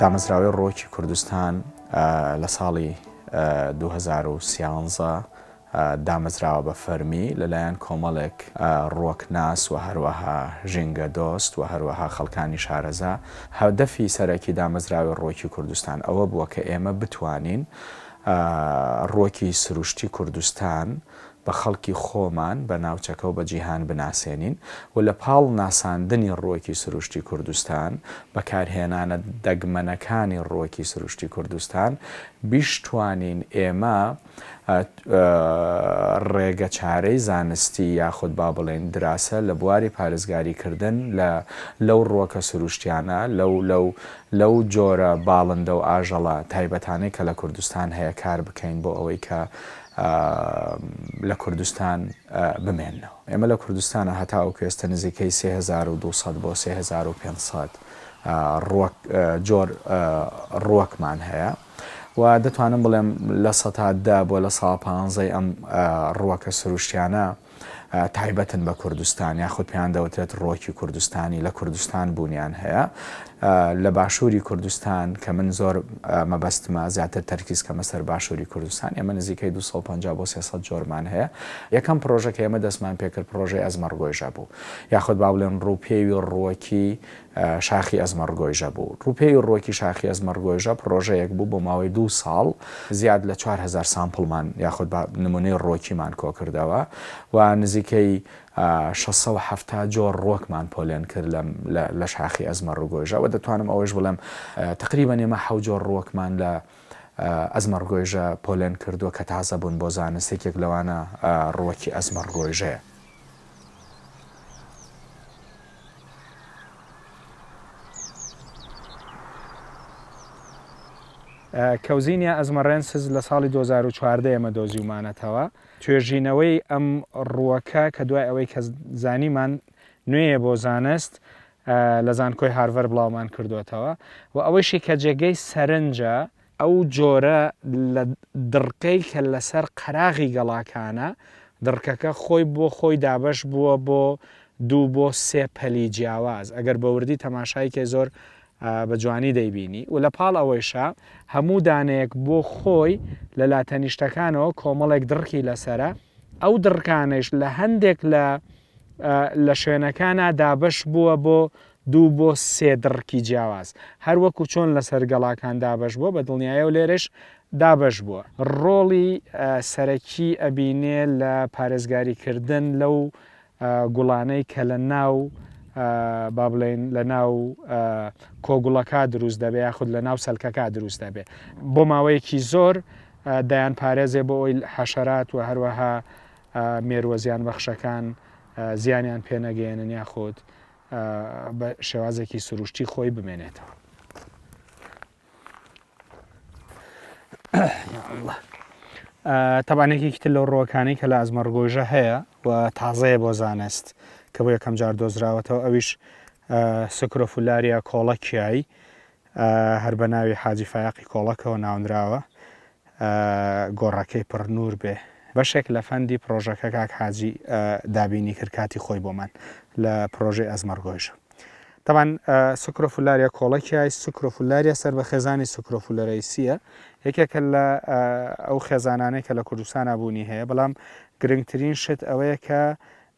دامەزراوەی ڕووەکی کوردستان لە ساڵی 2013 دامەزراوە بە فەرمی لەلایەن کۆمەڵێک ڕووەکناس و هەروەها ژینگەدۆست و هەروەها خەڵکانی شارەزا. هەدەفی سەرەکی دامەزراوەی ڕووەکی کوردستان ئەوە بووە کە ئێمە بتوانین ڕووەکی سروشتی کوردستان بە خەڵکی خۆمان، بە ناوچەکە و بە جیهان بناسێنین و لە پاڵ ناساندنی ڕووەکی سروشتی کوردستان، بەکارهێنانە دەگمەنەکانی ڕووەکی سروشتی کوردستان، بیشتوانین ئێمە ڕێگەچارەی زانستی یاخود با بڵێین دراسە لە بواری پارێزگاری کردن لە لەو ڕووەکە سروشتیانە، لەو لەو لەو جۆرە باڵندە و ئاژەڵە تایبەتانەی کە لە کوردستان هەیە کار بکەین بۆ ئەوەی کە لە کوردستان بمێننەوە. ئێمە لە کوردستانا هەتاوەکو ئێستا نزیکەی 3200 بۆ 3500 ڕوەک جۆر ڕوەکمان هەیە و دەتوانم بڵێم لە سەتا دە بۆ لە سا پانزەی ئەم ڕوەکە سروشتیانە تایبەتن بە کوردستان یاخود پێیان دەوترێت ڕۆکی کوردستانی لە کوردستان بوونیان هەیە لە باشووری کوردستان کە من زۆر مەبەستمە زیاتر تەرکیز کەمە سەر باشووری کوردستان ئێمە نزیکەی 250 بۆ 300 جۆرمان هەیە یەکەم پرۆژە کە ئێمە دەستمان پێکرد پرۆژەی ئەزمەڕگۆیژە بوو یاخود با بڵێن ڕووپێوی ڕووەکی شاخی ئەزمەڕگۆیژە بوو. ڕووپێوی ڕووەکی شاخی ئەزمەڕگۆیژە پڕۆژەیەک بوو بۆ ماوەی دوو ساڵ زیاد لە 4000 sample مان یاخود بە نمونەی ڕووەکیمان کۆکردەوە و نزیکەی 670 جۆر ڕووەکمان پۆلێن کرد لە شاخی ئەزمەڕگۆیژە و دەتوانم ئەوەیش بڵێم تەقریبەن ئێمە حەوت جۆر ڕووەکمان لە ئەزمەڕگۆیژە پۆلێن کردووە کە تازە بوون بۆ زانست یەکێک لەوانە ڕووەکی ئەزمەڕگۆیژەیە. کەوزینیا ئەزمەڕێنسس لە ساڵی 2014 ئێمە دۆزیومانەتەوە. توێژینەوەی ئەم ڕووەکە کە دوای ئەوەی کە زانیمان نوێیە بۆ زانست لە زانکۆی هارڤەر بڵاومان کردووەتەوە و ئەوەیشی کە جێگەی سەرنجە ئەو جۆرە لە دڕکەی کە لەسەر قەراغی گەڵاکانە، دڕکەکە خۆی بۆ خۆی دابەش بووە بۆ دوو بۆ سێ پەلی جیاواز، ئەگەر بە وردی تەماشای کەی زۆر بە جوانی دەیبینی و لە پاڵ ئەوەیشا هەموو دانەیەک بۆ خۆی لە لاتەنیشتەکانەوە کۆمەڵێک دڕکی لەسەرە، ئەو دڕکانەیش لە هەندێک لە لە شوێنەکانا دابەش بووە بۆ دوو بۆ سێ دڕکی جیاواز، هەر وەکو چۆن لەسەر گەڵاکان دابەش بووە، بە دڵنیایەوە لێرەش دابەش بووە. ڕۆڵی سەرەکی ئەبینێ لە پارێزگاری کردن لەو گوڵانەی کە لە ناو با بڵێین لە ناو کۆگوڵەکە دروست دەبێ یاخود لە ناو سەلکەکە دروست دەبێ بۆ ماوەیەکی زۆر دەیان پارێزێ بۆ ئەوی حەشەرات و هەروەها مێرووە زیانبەخشەکان زیانیان پێ نەگەیەنن یاخود بە شێوازێکی سروشتی خۆی بمێنێتەوە. تەبعەن یەکێکی تر لەو ڕووەکانەی کە لە ئەزمەڕگۆیژە هەیە و تازەیە بۆ زانست کە بۆ یەکەم جار دۆزراوەتەوە ئەویش Scrophularia کۆڵەکیای هەر بە ناوی حاجی فایەقی کۆڵەکەوە ناونراوە، گۆڕەکەی پڕ نوور بێ. بەشێک لە fund ی پڕۆژەکە کاک حاجی دابینی کرد کاتی خۆی بۆمان لە پڕۆژەی ئەزمەڕگۆیژە. تەبعەن Scrophularia کۆڵەکیای Scrophularia سەر بە خێزانی Scrophulariaceae یە، یەکێکە لە ئەو خێزانانەی کە لە کوردستانا بوونی هەیە، بەڵام گرنگترین شت ئەوەیە کە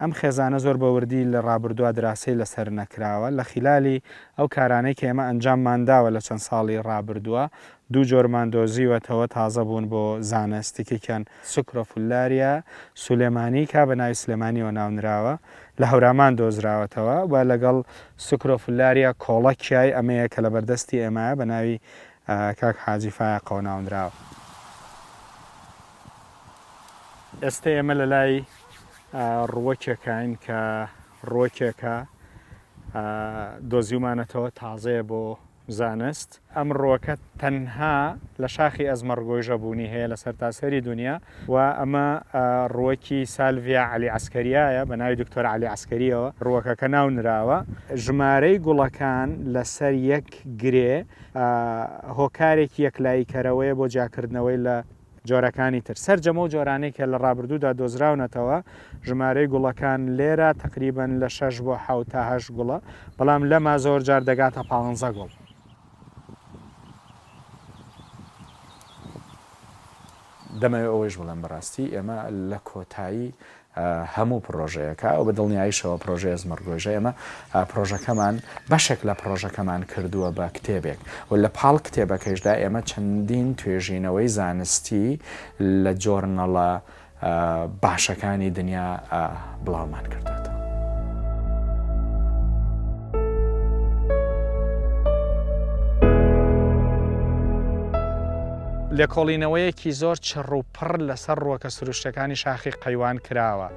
ئەم خێزانە زۆر بە وردی لە ڕابردووا دراسەی لەسەر نەکراوە، لە خیلالی ئەو کارانەی کە ئێمە ئەنجاممان داوە لە چەند ساڵی ڕابردووا دوو جۆرمان دۆزیوەتەوە تازە بوون بۆ زانست، یەکێکیان Scrophularia suleymanica بە ناوی سلێمانیەوە ناونراوە لە هەورامان دۆزراوەتەوە و لەگەڵ Scrophularia کۆڵەکیای ئەمەیە کە لەبەردەستی ئێمایە بە ناوی کاک حاجی فایەقەوە ناونراوە. ئێستە ئێمە لە لای ڕووەکێکاین کە ڕووەکێکە دۆزیومانەتەوە تازەیە بۆ زانست. ئەم ڕووەکە تەنها لە شاخی ئەزمەڕگۆیژە بوونی هەیە لە سەرتاسەری دونیا و ئەمە ڕووەکی سالڤیا عەلی عەسکەریایە بە ناوی دکتۆر عەلی عەسکەریەوە ڕووەکەکە ناو نراوە. ژمارەی گوڵەکان لەسەر یەک گرێ هۆکارێکی یەکلاییکەرەوەیە بۆ جیاکردنەوەی لە جۆرەکانی تر. سەرجەم ئەو جۆرانەی کە لە ڕابردوودا دۆزراونەتەوە، ژمارەی گوڵەکان لێرە تەقریبەن لە شەش بۆ حەوت تا هەشت گوڵە، بەڵام لەما زۆر جار دەگاتە پانزە گوڵ. دەمەوێت ئەوەیش بڵێم بەڕاستی ئێمە لە کۆتایی هەموو پڕۆژەیەکە و بە دڵنیاییشەوە پڕۆژەی ئەزمەڕگۆیژە ئێمە پڕۆژەکەمان بەشێک لە پڕۆژەکەمان کردووە بە کتێبێک و لە پاڵ کتێبەکەیشدا ئێمە چەندین توێژینەوەی زانستی لە جۆرنەڵە باشەکانی دنیا بڵاومان کردوێتەوە. لێکۆڵینەوەیەکی زۆر چڕ و پڕ لەسەر ڕووەکە سروشتیەکانی شاخی قەیوان کراوە.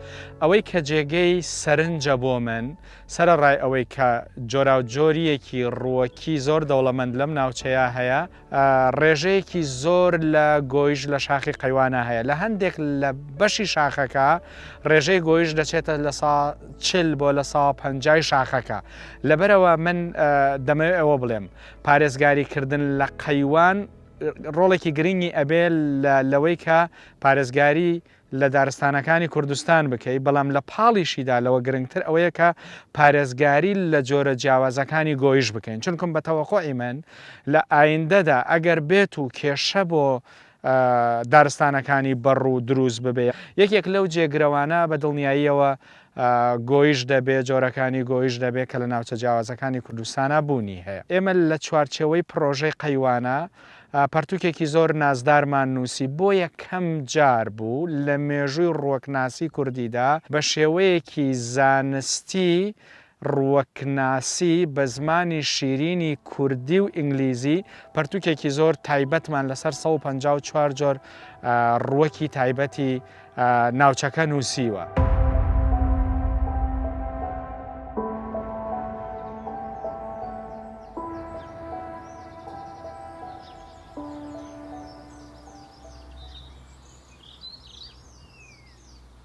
ئەوەی کە جێگەی سەرنجە بۆ من، سەرەڕای ئەوەی کە جۆراوجۆرییەکی ڕووەکی زۆر دەوڵەمەند لەم ناوچەیە هەیە، ڕێژەیەکی زۆر لە گۆیژ لە شاخی قەیوانا هەیە. لە هەندێک لە بەشی شاخەکە ڕێژەی گۆیژ دەچێتە 40% بۆ 50% شاخەکە. لەبەرئەوە من دەمەوێت ئەوە بڵێم، پارێزگاریکردن لە قەیوان ڕۆڵێکی گرنگی ئەبێ لەوەی کە پارێزگاری لە دارستانەکانی کوردستان بکەی، بەڵام لە پاڵیشیدا لەوە گرنگتر ئەوەیە کە پارێزگاری لە جۆرە جیاوازەکانی گۆیژ بکەین، چونکم بە تەوەقوعی من لە ئایندەدا ئەگەر بێت و کێشە بۆ دارستانەکانی بەڕوو دروست ببێ یەکێک لەو جێگرەوانە بە دڵنیاییەوە گۆیژ دەبێ، جۆرەکانی گۆیژ دەبێ کە لە ناوچە جیاوازەکانی کوردستانا بوونی هەیە. ئێمە لە چوارچێوەی پڕۆژەی قەیوانە پەرتووکێکی زۆر نازدارمان نووسی، بۆ یەکەم جار بوو لە مێژووی ڕووەکناسی کوردیدا بە شێوەیەکی زانستی ڕووەکناسی بە زمانی شیرینی کوردی و ئینگلیزی پەرتووکێکی زۆر تایبەتمان لەسەر 154 جۆر ڕووەکی تایبەتی ناوچەکە نووسیوە.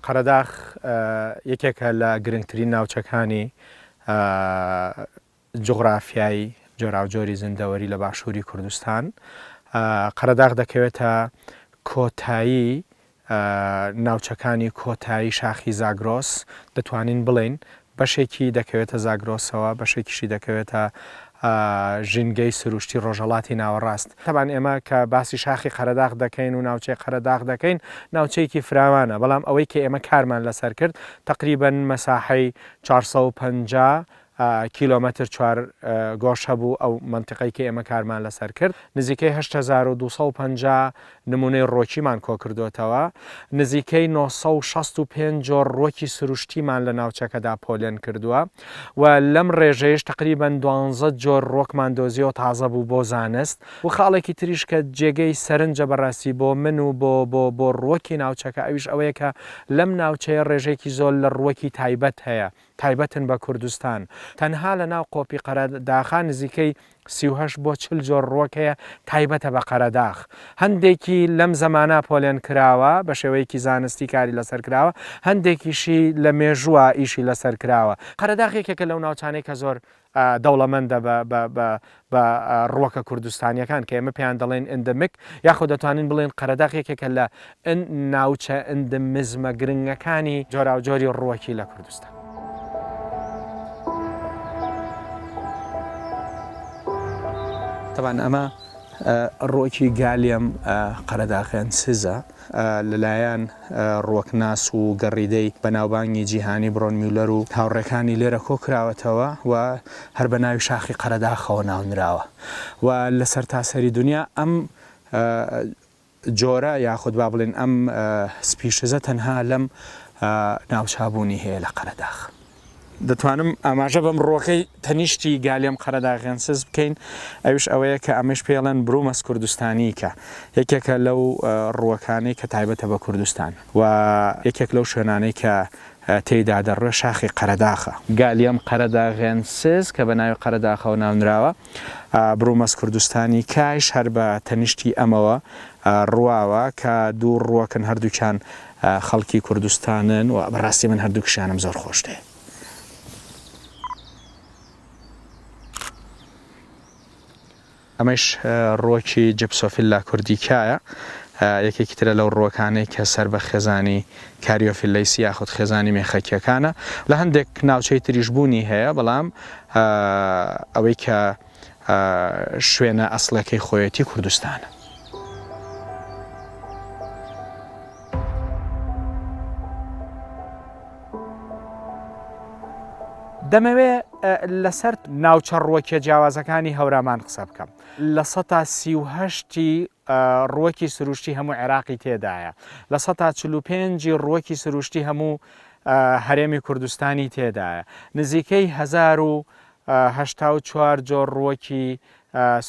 قەرەداخ یەکێکە لە گرنگترین ناوچەکانی جوغرافیای جۆراوجۆری زیندەوەری لە باشووری کوردستان. قەرەداغ دەکەوێتە کۆتایی ناوچەکانی کۆتایی شاخی زاگرۆس، دەتوانین بڵێین بەشێکی دەکەوێتە زاگرۆسەوە، بەشێکیشی دەکەوێتە ژینگەی سروشتی ڕۆژهەڵاتی ناوەڕاست. تەبعەن ئێمە کە باسی شاخی قەرەداغ دەکەین و ناوچەی قەرەداغ دەکەین، ناوچەیەکی فراوانە، بەڵام ئەوەی کە ئێمە کارمان لەسەر کرد تەقریبەن مەساحەی 450 کیلۆمەتر چوار گۆشە بوو ئەو مەنتیقەی کە ئێمە کارمان لەسەر کرد نزیکەی 8250 نمونەی ڕۆکیمان کۆکردۆتەوە نزیکەی 965 جۆر ڕۆکی سروشتیمان لە ناوچەکەدا پۆلێن کردووە و لەم ڕێژەیش تقریبا دوانزە جۆر ڕۆکمان دۆزیەوە تازە بوو بۆ زانست و خاڵێکی تریش کە جێگەی سەرنجە بەڕاستی بۆ من و بۆ بۆ بۆ ڕوەکی ناوچەکە ئەویش ئەوەیە کە لەم ناوچەیە ڕێژەیەکی زۆر لە ڕوەکی تایبەت هەیە تایبەتن بە کوردستان. تەنها لە ناو قۆپی قەرەداخا نزیکەی 38 بۆ 40 جۆر ڕوەک هەیە تایبەتە بە قەرەداخ. هەندێکی لەم زەمانە پۆلێن کراوە، بە شێوەیەکی زانستی کاری لەسەر کراوە، هەندێکیشی لە مێژووە ئیشی لەسەر کراوە. قەرەداخ یەکێکە لەو ناوچانەی کە زۆر دەوڵەمەندە بە بە بە بە ڕووەکە کوردستانییەکان کە ئێمە پێیان دەڵێین endemic یاخود دەتوانین بڵێین قەرەداغ یەکێکە لە ناوچە endemic ە گرنگەکانی جۆراوجۆری ڕووەکی لە کوردستان. تەبعەن ئەمە ڕووەکی Galium قەرەداغێنسزە. لەلایەن ڕووەکناس و گەڕیدەی بەناوبانگی جیهانی برۆن میولەر و هاوڕێکانی لێرە کۆکراوەتەوە و هەر بە ناوی شاخی قەرەداخەوە ناونراوە و لە سەرتاسەری دونیا ئەم جۆرە یاخود با بڵێین ئەم species ە تەنها لەم ناوچە بوونی هەیە لە قەرەداخ. دەتوانم ئاماژە بەم ڕووەکەی تەنیشتی Galium karadagensis بکەین، ئەویش ئەوەیە کە ئەمەیش پێی ئەڵێن Bromus kurdistanica، یەکێکە لەو ڕووەکانەی کە تایبەتە بە کوردستان و یەکێک لەو شوێنانەی کە تێیدا دەڕوێ شاخی قەرەداخە. Galium karadagensis کە بە ناوی قەرەداخەوە ناونراوە، Bromus kurdistanica یش هەر بە تەنیشتی ئەمەوە ڕواوە کە دوو ڕووەکن هەردووکیان خەڵکی کوردستانن و بەڕاستی من هەردووکشیانم زۆر خۆش دەوێ. ئەمەیش ڕووەکی Gypsophila kurdica یە، یەکێکی ترە لەو ڕووەکانەی کە سەر بە خێزانی Caryophyllaceae یاخود خێزانی مێخەکییەکانە. لە هەندێک ناوچەی تریش بوونی هەیە، بەڵام ئەوەی کە شوێنە ئەسڵەکەی خۆیەتی کوردستانە. دەمەوێ لەسەر ناوچە ڕووەکیە جیاوازەکانی هەورامان قسە بکەم. 38% ی ڕووەکی سروشتی هەموو عێراقی تێدایە. 45% ی ڕووەکی سروشتی هەموو هەرێمی کوردستانی تێدایە. نزیکەی 1084 جۆر ڕووەکی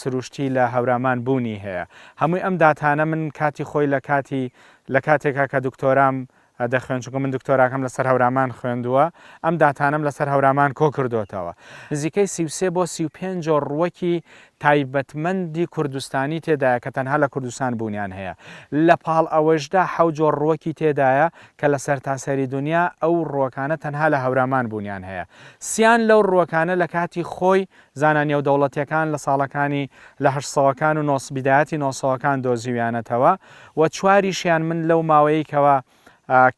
سروشتی لە هەورامان بوونی هەیە. هەمووی ئەم داتانە من کاتی خۆی لە کاتی لە کاتێکا کە دکتۆرام دەخوێند چونکە من دکتۆراکەم لەسەر هەورامان خوێندووە ئەم داتانەم لەسەر هەورامان کۆ کردۆتەوە. نزیکەی 33 بۆ 35 جۆر ڕووەکی تایبەتمەندی کوردستانی تێدایە کە تەنها لە کوردستان بوونیان هەیە. لە پاڵ ئەوەشدا حەوت جۆر ڕووەکی تێدایە کە لە سەرتاسەری دونیا ئەو ڕووەکانە تەنها لە هەورامان بوونیان هەیە. سیان لەو ڕووەکانە لە کاتی خۆی زانا نێودەوڵەتیەکان لە ساڵەکانی لە هەشت سەوەکان و نۆ بیدایەتی نۆ سەوەکان دۆزیویانەتەوە و چواریشیان من لەو ماوەیەی کەوا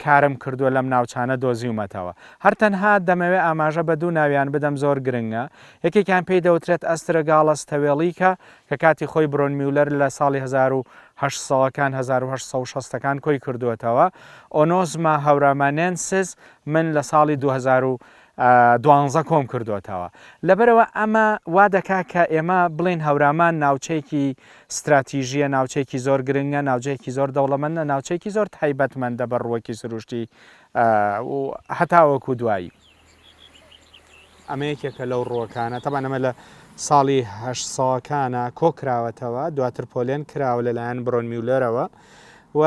کارم کردووە لەم ناوچانە دۆزیومەتەوە. هەر تەنها دەمەوێ ئاماژە بە دوو ناویان بدەم زۆر گرنگە. یەکێکیان پێی دەوترێت ئەسترەگاڵەس تەوێڵیکە کە کاتی خۆی برۆنمیولەر لە ساڵی 1800 ەکان 1860 ەکان کۆی کردووەتەوە. ئۆنۆزما هەورامانێنسس من لە ساڵی 2000 دوانزە کۆم کردۆتەوە. لەبەرئەوە ئەمە وا دەکا کە ئێمە بڵێین هەورامان ناوچەیەکی ستراتیژییە، ناوچەیەکی زۆر گرنگە، ناوجەیەکی زۆر دەوڵەمەندە، ناوچەیەکی زۆر تایبەتمەندە بە ڕووەکی سروشتی و هەتاوەکو دوایی. ئەمە یەکێکە لەو ڕووەکانە، تەبعەن ئەمە لە ساڵی هەشت سەوەکانە کۆ کراوەتەوە، دواتر پۆلێن کراوە لەلایەن برۆنمیولەرەوە و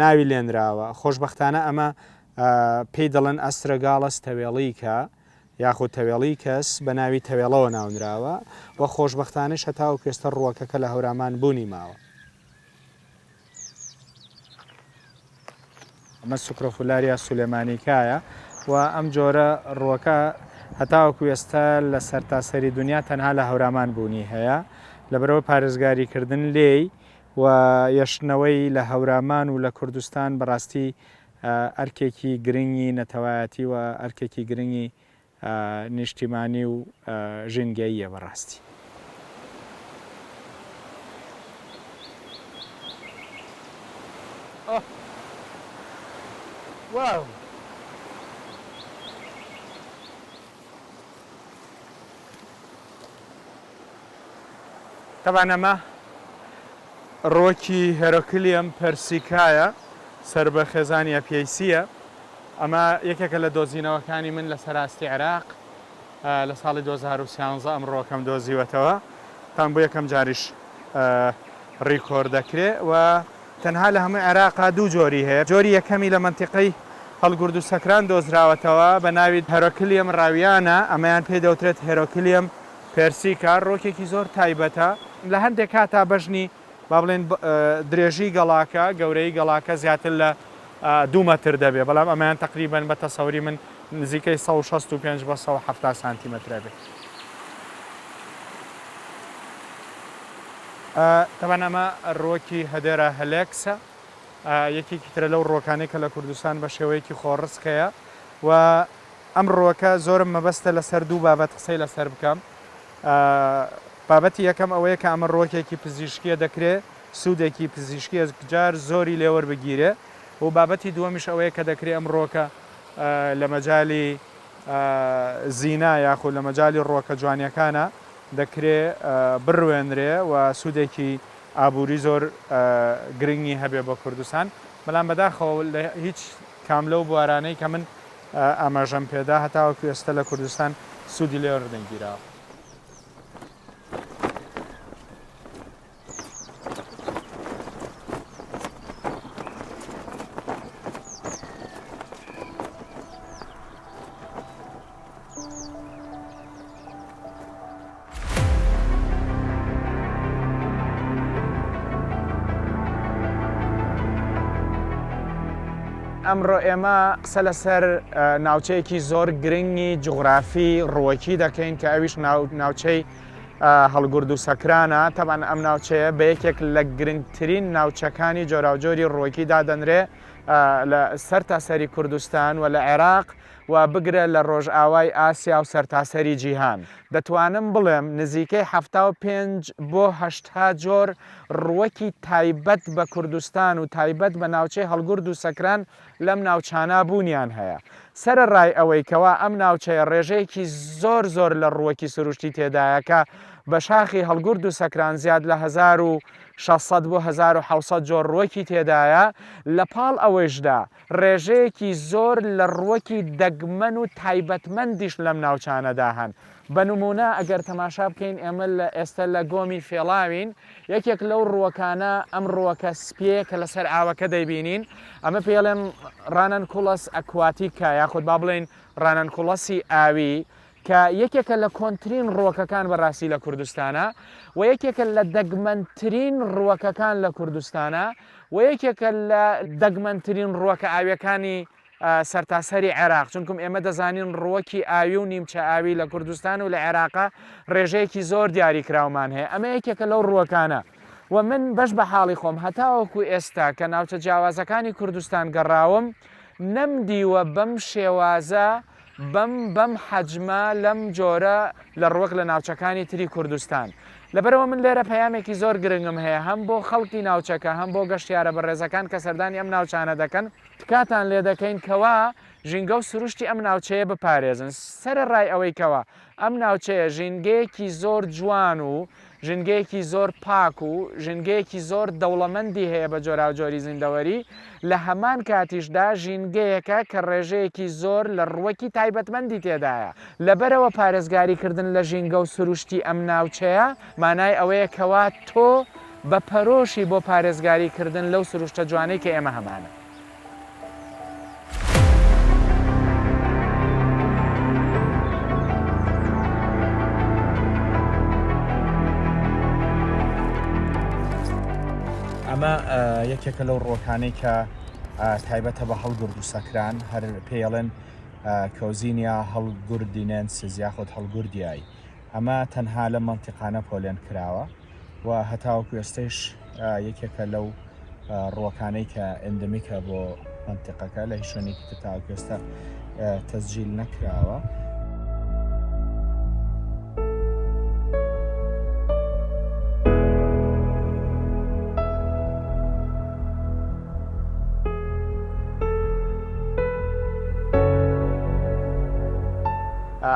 ناوی لێنراوە. خۆشبەختانە ئەمە پێی دەڵێن ئەسترەگاڵەس تەوێڵیکە یاخود تەوێڵیکەس بە ناوی تەوێڵەوە ناونراوە و خۆشبەختانەش هەتاوەکو ئێستا ڕووەکەکە لە هەورامان بوونی ماوە. ئەمە سکرۆفولاریا سولێمانیکایە و ئەم جۆرە ڕووەکە هەتاوەکو ئێستا لە سەرتاسەری دونیا تەنها لە هەورامان بوونی هەیە، لەبەرئەوە پارێزگاریکردن لێی و یەشتنەوەی لە هەورامان و لە کوردستان بەڕاستی ئەرکێکی گرنگی نەتەوایەتی و ئەرکێکی گرنگی نیشتیمانی و ژینگەییە بەڕاستی. تەبعەن ئەمە ڕووەکی هێرۆکلیەم پێرسیکایە سەر بە خێزانی ئەپیەیسییە. ئەمە یەکێکە لە دۆزینەوەکانی من لەسەر ئاستی عێراق. لە ساڵی 2013 ئەم ڕووەکەم دۆزیوەتەوە. تان بۆ یەکەم جاریش ڕیکۆرد دەکرێ و تەنها لە هەموو عێراقا دوو جۆری هەیە. جۆری یەکەمی لە مەنتیقەی هەڵگورد و سەکران دۆزراوەتەوە بە ناوی هێرۆکلیەم ڕاویانە، ئەمەیان پێی دەوترێت هێرۆکلیەم پێرسیکا ڕووەکێکی زۆر تایبەتە. لە هەندێک کاتا بەژنی با بڵێین درێژی گەڵاکە، گەورەیی گەڵاکە زیاتر لە دوو مەتر دەبێ، بەڵام ئەمەیان تەقریبەن بە تەسەوری من نزیکەی 165 بۆ 170 سانتیمەتر ئەبێ. تەبعەن ئەمە ڕووەکی هەدێرا هەلێکسە، یەکێکی ترە لەو ڕووەکانەی کە لە کوردستان بە شێوەیەکی خۆڕسک هەیە و ئەم ڕووەکە زۆرم مەبەستە لەسەر دوو بابەت قسەی لەسەر بکەم. بابەتی یەکەم ئەوەیە کە ئەمە ڕووەکێکی پزیشکییە دەکرێ سوودێکی پزیشکی یەکجار زۆری لێ وەربگیرێ و بابەتی دووەمیش ئەوەیە کە دەکرێ ئەم ڕووەکە لە مەجالی زینا یاخود لە مەجالی ڕووەکە جوانیەکانا دەکرێ بڕوێنرێ و سوودێکی ئابووری زۆر گرنگی هەبێ بۆ کوردستان. بەڵام بەداخەوە لە هیچ کام لەو بوارانەی کە من ئاماژەم پێدا هەتاوەکو ئێستا لە کوردستان سوودی لێ وەرنەگیراوە. ئەمڕۆ ئێمە قسە لەسەر ناوچەیەکی زۆر گرنگی جوغرافی ڕووەکی دەکەین کە ئەویش ناوچەی هەڵگورد و سەکرانە تەبعەن ئەم ناوچەیە بە یەکێک لە گرنگترین ناوچەکانی جۆراوجۆری ڕووەکی دادەنرێ لە سەرتاسەری کوردستان و لە عێراق و بگرە لە ڕۆژئاوای ئاسیا و سەرتاسەری جیهان. دەتوانم بڵێم نزیکەی 75 بۆ 80 جۆر ڕووەکی تایبەت بە کوردستان و تایبەت بە ناوچەی هەڵگورد و سەکران لەم ناوچانە بوونیان هەیە. سەرەڕای ئەوەی کەوا ئەم ناوچەیە ڕێژەیەکی زۆر زۆر لە ڕووەکی سروشتی تێدایە کە بە شاخی هەڵگورد و سەکران زیاد لە 1600 بۆ 1700 جۆر ڕووەکی تێدایە، لە پاڵ ئەوەیشدا ڕێژەیەکی زۆر لە ڕووەکی دەگمەن و تایبەتمەندیش لەم ناوچانەدا هەن. بە نموونە ئەگەر تەماشا بکەین ئێمە لە ئێستە لە گۆمی فێڵاوین، یەکێک لەو ڕووەکانە ئەم ڕووەکە سپیەیە کە لەسەر ئاوەکە دەیبینین، ئەمە پێی ئەڵێن Ranunculus aquatica یاخود با بڵێین ڕانەنکوڵەسی ئاوی کە یەکێکە لە کۆنترین ڕووەکەکان بەڕاستی لە کوردستانا و یەکێکە لە دەگمەنترین ڕووەکەکان لە کوردستانا و یەکێکە لە دەگمەنترین ڕووەکە ئاویەکانی سەرتاسەری عێراق، چونکم ئێمە دەزانین ڕووەکی ئاوی و نیمچە ئاوی لە کوردستان و لە عێراقا ڕێژەیەکی زۆر دیاریکراومان هەیە، ئەمە یەکێکە لەو ڕووەکانە و من بەش بە حاڵی خۆم هەتاوەکو ئێستا کە ناوچە جیاوازەکانی کوردستان گەڕاوم نەمدیوە بەم شێوازە بەم بەم حەجمە لەم جۆرە لە ڕووەک لە ناوچەکانی تری کوردستان. لەبەرئەوە من لێرە پەیامێکی زۆر گرنگم هەیە هەم بۆ خەڵکی ناوچەکە هەم بۆ گەشتیارە بەڕێزەکان کە سەردانی ئەم ناوچانە دەکەن، تکاتان لێ دەکەین کەوا ژینگە و سروشتی ئەم ناوچەیە بپارێزن، سەرەڕای ئەوەی کەوا ئەم ناوچەیە ژینگەیەکی زۆر جوان و ژینگەیەکی زۆر پاک و ژینگەیەکی زۆر دەوڵەمەندی هەیە بە جۆراوجۆری زیندەوەری، لە هەمان کاتیشدا ژینگەیەکە کە ڕێژەیەکی زۆر لە ڕووەکی تایبەتمەندی تێدایە. لەبەرئەوە پارێزگاری کردن لە ژینگە و سروشتی ئەم ناوچەیە مانای ئەوەیە کەوا تۆ بە پەرۆشی بۆ پارێزگاری کردن لەو سروشتە جوانەی کە ئێمە هەمانە. ئەمە یەکێکە لەو ڕووەکانەی کە تایبەتە بە هەڵگورد و سەکران، هەر پێیەڵێن Cousinia helgourdiensis یاخود helgourdii. ئەمە تەنها لەم مەنتیقانە پۆلێن کراوە و هەتاوەکو ئێستەیش یەکێکە لەو ڕووەکانەی کە endemic ە بۆ مەنتیقەکە لە هیچ شوێنێکی تر تاوەکو ئێستا تەسجیل نەکراوە.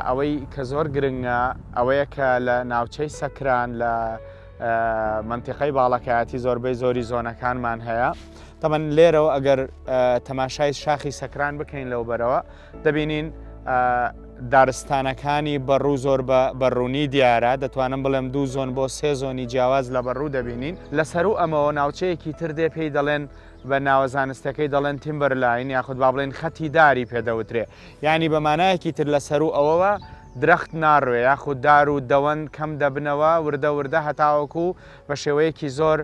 ئەوەی کە زۆر گرنگە ئەوەیە کە لە ناوچەی سەکران لە مەنتیقەی باڵەکایەتی زۆربەی زۆری زۆنەکانمان هەیە تەمەن لێرەوە ئەگەر تەماشای شاخی سەکران بکەین لەو بەرەوە دەبینین دارستانەکانی بەڕوو زۆر بە ڕوونی دیارە دەتوانم بڵێم دوو زۆن بۆ سێ زۆنی جیاواز لە بەڕوو دەبینین لە سەروو ئەمەوە ناوچەیەکی تر دێ پێی دەڵێن بە ناوە زانستەکەی دەڵێن timberline یاخود با بڵێن خەتی داری پێدەوترێ یانی بە مانایەکی تر لە سەروو ئەوەوە درەخت ناڕوێ یاخود دار و دەوەن کەم دەبنەوە وردە وردە هەتاوەکو بە شێوەیەکی زۆر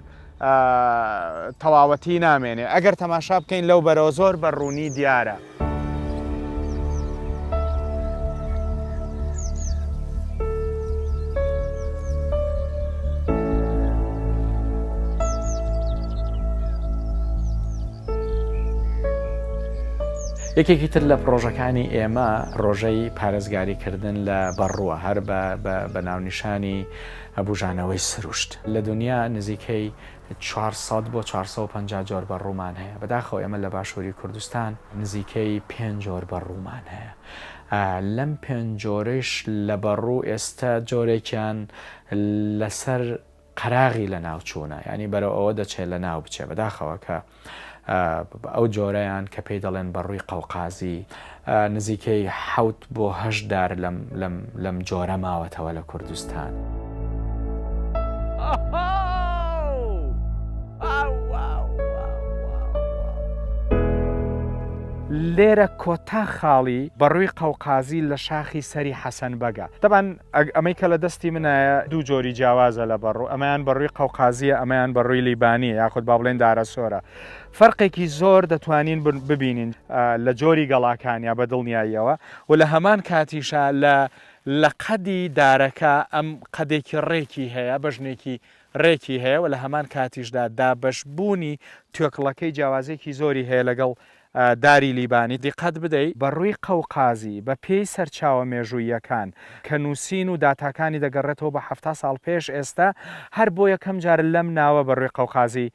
تەواوەتی نامێنێ ئەگەر تەماشا بکەین لەو بەرەوە زۆر بە ڕوونی دیارە. یەکێکی تر لە پڕۆژەکانی ئێمە پڕۆژەی پارێزگاری کردن لە بەڕووە هەر بە ناونیشانی بوژانەوەی سروشت. لە دونیا نزیکەی 400 بۆ 450 جۆر بەڕوومان هەیە، بەداخەوە ئێمە لە باشووری کوردستان نزیکەی پێنج جۆر بەڕوومان هەیە. لەم پێنج جۆرەیش لە بەڕوو ئێستە جۆرێکیان لەسەر قەراغی لەناوچوونە یانی بەرەو ئەوە دەچێت لەناو بچێ بەداخەوە کە ئەو جۆرەیان کە پێی دەڵێن بەڕووی قەوقازی نزیکەی حەوت بۆ هەشت دار لەم لەم لەم جۆرە ماوەتەوە لە کوردستان. لێرە کۆتا خاڵی بەڕووی قەوقازی لە شاخی سەری حەسەن بەگە. تەبعەن ئەمەی کە لە دەستی منایە دوو جۆری جیاوازە لە بەڕوو، ئەمەیان بەڕووی قەوقازییە ئەمەیان بەڕووی لیبانییە یاخود با بڵێین دارەسۆرە. فەرقێکی زۆر دەتوانین ببینین لە جۆری گەڵاکانیا بە دڵنیاییەوە و لە هەمان کاتیشا لە لە قەدی دارەکە ئەم قەدێکی ڕێکی هەیە بەژنێکی ڕێکی هەیە و لە هەمان کاتیشدا دابەشبوونی توێکڵەکەی جیاوازییەکی زۆری هەیە لەگەڵ. داری لیبانی دیقەت بدەی. بەڕووی قەوقازی بە پێی سەرچاوە مێژووییەکان کە نووسین و داتاکانی دەگەڕێتەوە بە 70 ساڵ پێش ئێستا هەر بۆ یەکەم جار لەم ناوە بەڕووی قەوقازی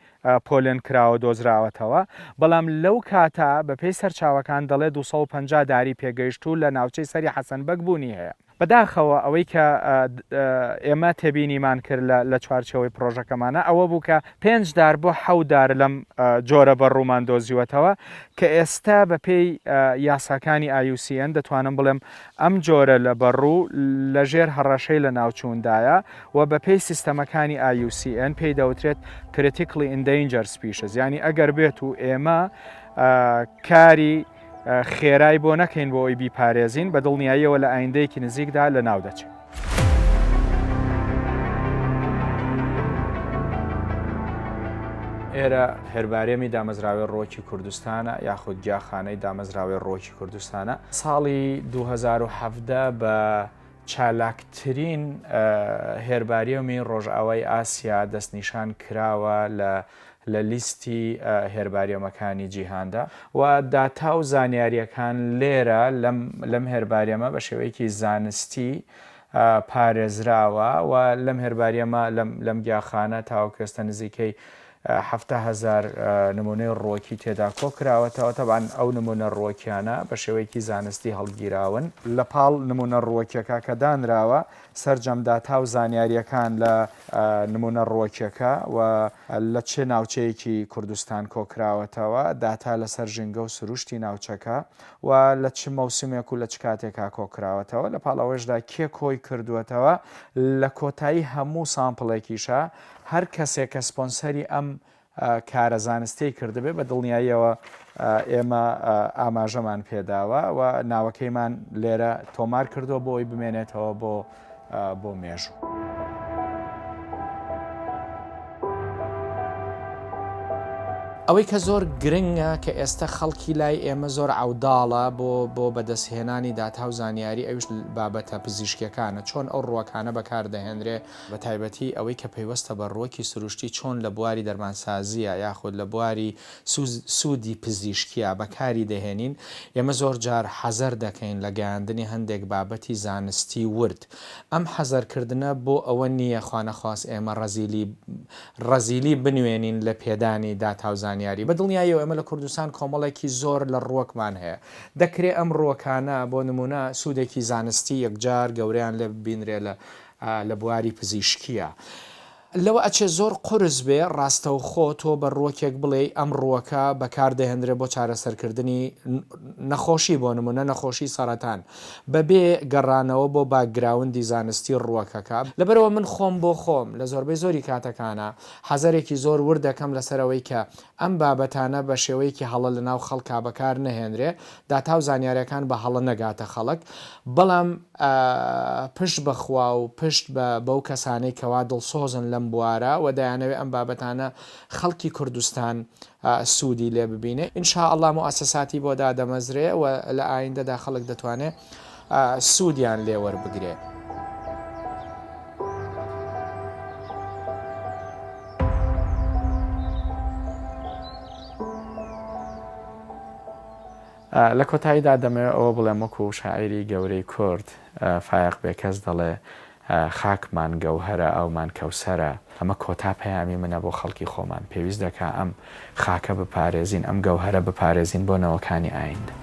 پۆلێن کراوە دۆزراوەتەوە، بەڵام لەو کاتە بە پێی سەرچاوەکان دەڵێ 250 داری پێگەیشتوو لە ناوچەی سەری حەسەن بەگ بوونی هەیە. بەداخەوە ئەوەی کە ئێمە تێبینیمان کرد لە چوارچێوەی پڕۆژەکەمانا ئەوە بوو کە پێنج دار بۆ حەوت دار لەم جۆرە بەڕوومان دۆزیوەتەوە کە ئێستا بە پێی یاساکانی IUCN دەتوانم بڵێم ئەم جۆرە لە بەڕوو لە ژێر هەڕەشەی لەناوچووندایە و بە پێی سیستەمەکانی IUCN پێی دەوترێت Critically Endangered Species یانی ئەگەر بێت و ئێمە کاری خێرای بۆ نەکەین بۆ ئەوەی بیپارێزین، بە دڵنیاییەوە لە ئایندەیەکی نزیکدا لەناو دەچێت. ئێرە هێرباریەمی دامەزراوەی ڕووەکی کوردستانە یاخود گیاخانەی دامەزراوەی ڕووەکی کوردستانە. ساڵی 2017 بە چالاکترین هێرباریۆمی ڕۆژئاوای ئاسیا دەستنیشان کراوە لە لە لیستی هێرباریۆمەکانی جیهاندا و داتا و زانیارییەکان لێرە لەم لەم هێرباریەمە بە شێوەیەکی زانستی پارێزراوە و لەم هێرباریەمە لەم لەم گیاخانە تاوەکو ئێستا نزیکەی 70 هەزار نمونەی ڕووەکی تێدا کۆکراوەتەوە تەبعەن ئەو نمونە ڕووەکیانە بە شێوەیەکی زانستی هەڵگیراون. لە پاڵ نمونە ڕووەکیەکە کە دانراوە سەرجەم داتا و زانیارییەکان لە نمونە ڕووەکیەکە و لە چ ناوچەیەکی کوردستان کۆکراوەتەوە، داتا لەسەر ژینگە و سروشتی ناوچەکە و لە چ مەوسمێک و لە چ کاتێکا کۆکراوەتەوە، لە پاڵ ئەوەشدا کێ کۆی کردووەتەوە، لە کۆتایی هەموو sample ێکیشا هەر کەسێک کە سپۆنسەری ئەم کارە زانستیەی کردبێ بە دڵنیاییەوە ئێمە ئاماژەمان پێداوە و ناوەکەیمان لێرە تۆمار کردووە بۆ ئەوی بمێنێتەوە بۆ بۆ مێژوو. ئەوەی کە زۆر گرنگە کە ئێستا خەڵکی لای ئێمە زۆر عەوداڵە بۆ بۆ بەدەستهێنانی داتا و زانیاری ئەویش بابەتە پزیشکیەکانە چۆن ئەو ڕووەکانە بەکاردەهێنرێ بە تایبەتی ئەوەی کە پەیوەستە بە ڕووەکی سروشتی چۆن لە بواری دەرمانسازییە یاخود لە بواری سوودی پزیشکییە بەکاری دەهێنین، ئێمە زۆر جار حەزەر دەکەین لە گەیاندنی هەندێک بابەتی زانستی ورد. ئەم حەزەرکردنە بۆ ئەوە نییە خوانەخواست ئێمە ڕەزیلی ڕەزیلی بنوێنین لە پێدانی داتا و زانیاری. بە دڵنیاییەوە ئێمە لە کوردستان کۆمەڵێکی زۆر لە ڕووەکمان هەیە. دەکرێ ئەم ڕووەکانە بۆ نموونە سوودێکی زانستی یەکجار گەورەیان لێ ببینرێ لە لە بواری پزیشکییە. لەوە ئەچێ زۆر قورس بێ ڕاستەوخۆ تۆ بە ڕووەکێک بڵێی ئەم ڕووەکە بەکار دەهێنرێ بۆ چارەسەرکردنی نەخۆشی بۆ نموونە نەخۆشی سەرەتان بەبێ گەڕانەوە بۆ background ی زانستی ڕووەکەکە. لەبەرئەوە من خۆم بۆ خۆم لە زۆربەی زۆری کاتەکانا حەزەرێکی زۆر ورد دەکەم لەسەر ئەوەی کە ئەم بابەتانە بە شێوەیەکی هەڵە لە ناو خەڵکا بەکار نەهێنرێ، داتا و زانیاریەکان بە هەڵە نەگاتە خەڵک، بەڵام پشت بە خوا و پشت بە بەو کەسانەی کەوا دڵسۆزن لەم بوارە و دەیانەوێ ئەم بابەتانە خەڵکی کوردستان سوودی لێ ببینێ ان شاء اللە موئەسەساتی بۆ دادەمەزرێ و لە ئایندەدا خەڵک دەتوانێ سوودیان لێ وەربگرێ. لە کۆتاییدا دەمەوێت ئەوە بڵێم وەکو شاعیری گەورەی کورد فایەق بێکەس دەڵێ خاکمان گەوهەرە ئاومان کەوسەرە، ئەمە کۆتا پەیامی منە بۆ خەڵکی خۆمان، پێویست دەکا ئەم خاکە بپارێزین، ئەم گەوهەرە بپارێزین بۆ نەوەکانی ئایندە.